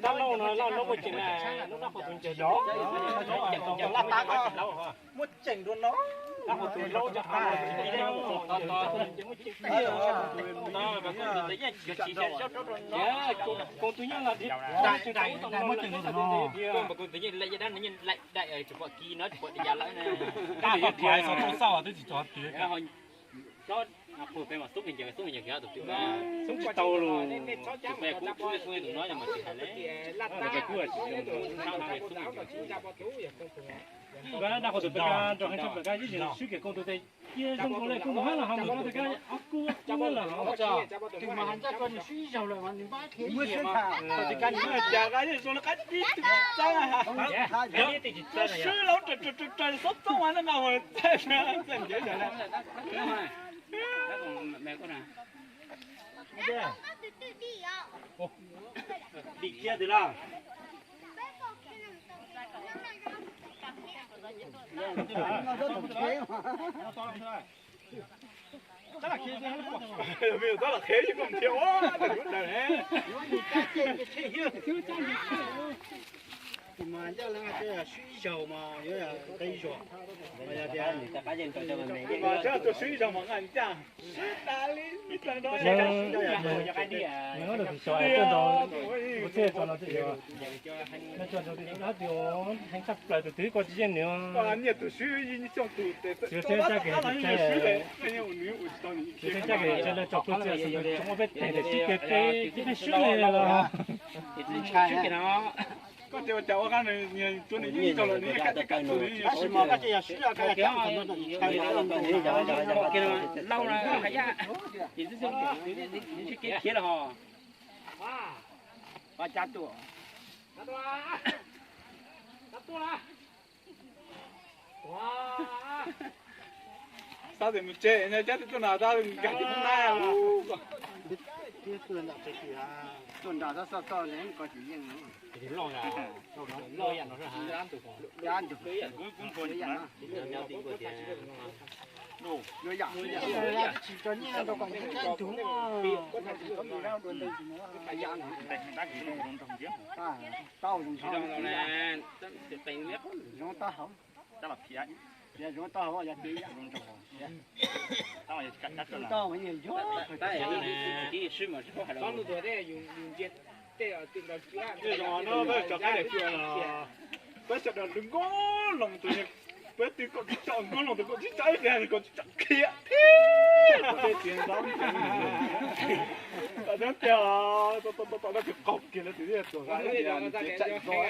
Dab laug no laj lub muaj ceem na, lub nab qhua tus ncaws dov, muaj ceem dua no. Nab qhua tus laub cov qab no, koos tus yeej los muaj ceem dua no. Koos tus yeej laim dab no, yeej laim daim tsis pom kis no, tsis pom ya lawm na. Kab tau dhia xov tooj xauj twb tsis tso tiag. Xub pem mas xub ncaws xub ncaws kiag tus twg mas xub tsis tau los. Tus pem kuj xub xub tus no yog mas tsis hais li. Nqa dab qhuas tus pem kab nrog heev tshaj plaws kab ib zaug swb kiag koos tus tes cia zoo nkaus li koos tus hab los ho mus rau tus kab ob kub kub lawm. Tus mas has ncaj koj nws swb ib zaug lawm mas nws npab khiav ib zaug mas. Tus kab nws cas kab yeej zoo li qab tib tug txab. Swb los raws raws raws xob txoob mas nqa mus txaj ncav. Dim kiag twg lawm. Tab lam qhia ib koj thiab ua tus daws ne. Tus mas ncaj leej twg swb ib zaug mas yuav qe zuag. Mas yog tias swb ib zaug mas nqa ncaj. Nws ob tug tsis xyov es tuaj nrau kuv txhij tso no tsis yog. Nws tso nrau tus dab tus heev tshaj plaws tus twg koj tsis yeej nws. Tsis teb txaj kev tsis teb, tsis teb txaj kev tsis teb lawv tso pluj txia xwb tsoom ob peb teg ntawm tib kiag peb tib peb swb li los. Koj ces ua cas ua qab nws tua nws yeej tau lawm nws yeej kaj teb kaj tus nws. Tab sis mas koj ces yog swb los koj yog coob thaum no ntshai lauj na hais yaj. Ces twb tsis khiav los ho. Pab cab tuaj. Xav tias mus tsev no cab tuaj na tab nkag tim hoob nab. Tuaj nram tab xoj txoj ko tsis yeej. Loj yam no, dab ntug, dab ntug. Tsis tso nyiaj rau kom nws dab ntug. Tau zoo nrho. Zoo tau hauv. Yog zoo tau hauv yog tias zoo tau hauv yog zoo. Tej zaum no peb cov qaib daim cua los peb sawv daws lub nkauj loo tus, peb twb kom tsis tsom nkauj loo tus kom tsis tsom ib pliag kom tsis tsom khiav thiab. Tam no tiag, tom no tus qaug kiag lawv tus thiaj tuag, tsis tsom nkauj.